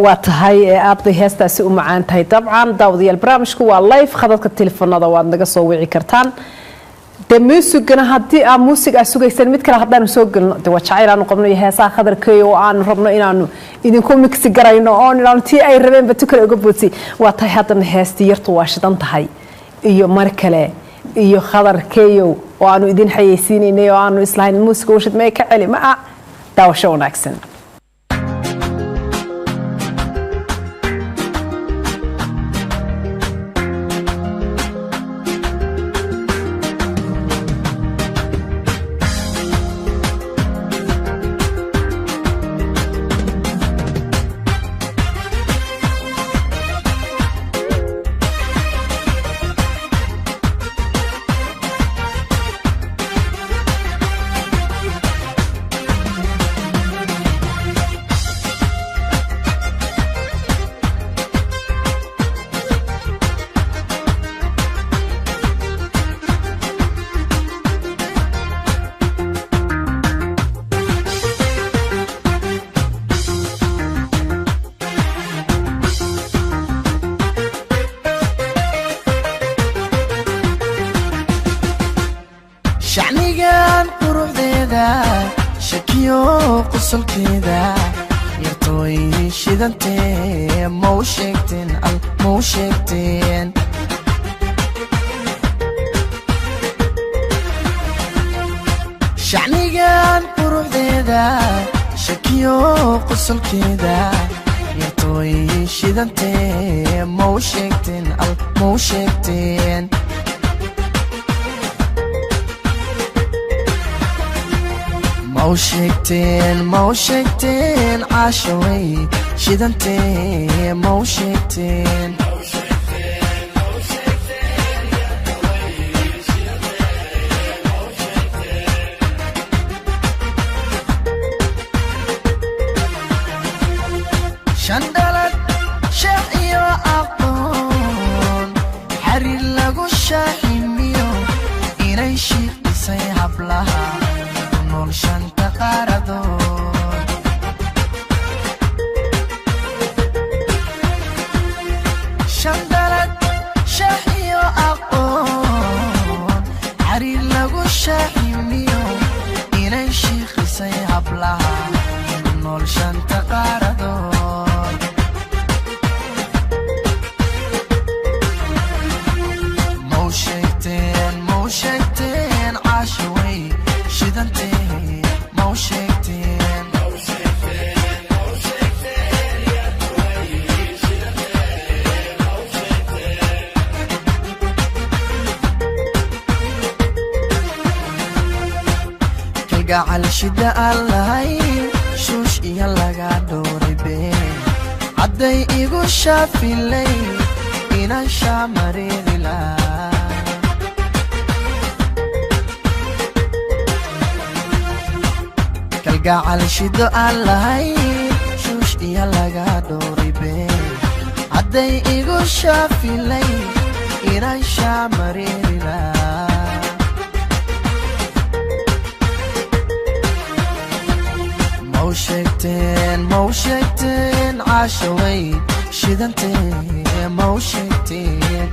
Waa tahay, aad bay heestaasi u macaan tahay. Dabcan, daawadayaal, barnaamijku waa live. Khadadka telefoonada waad naga soo wici kartaan. Dee muusigana haddii aa muusig aa sugaysaan, mid kale haddaanu soo gelno, de waa jacayl aanu qabno iyo heesaha Khadarkeeyo oo aanu rabno inaanu idinku mix garayno oo inaanu tii ay rabeenba tu kale uga boodsi. Waa tahay, haddana heestii Yartu Waa Shidan Tahay iyo mar kale iyo Khadarkeeyow oo aanu idin xayeysiinaynay oo aanu islahayn muusiga ushid mee ka celi ma a. Daawasho wanaagsan. Shacnigan quruxdeeda, shakiyo qosolkeeda, yartooy shidantee, mau sheegteen al, mau sheegteen? Shacnigan quruxdeeda, shakiyo qosolkeeda, yartooy shidantee, mau sheegteen al, mau sheegteen? Mau sheegteen, mau sheegteen, caashaway shidantee, mau sheegteen? Shandalad sheex iyo aqoon, xariir lagu shaaximiyo, inay shiiqisay hablaha ku nool shanta qaaradood. Shandalad sheex iyo aqoon, xariir lagu shaaximiyo, inay shiiqisay hablaha ku nool shanta qaaradood. Mau sheegteen, mau sheegteen, caashaway shidantee, mau sheegteen? Kalgacal shida aan lahayn, shuush iyo laga dhowray been, hadday igu shaafilay inaan shaamariidi lahaa. Kalgacal shido aan lahayn, shuush iyo laga dhowray been, hadday igu shaafilay inaan shaamariidi lahaa. Mau sheegteen, mau sheegteen, caashaway shidantee, mau sheegteen?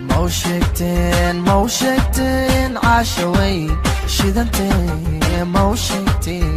Mau sheegteen, mau sheegteen, caashaway shidantee, mau sheegteen?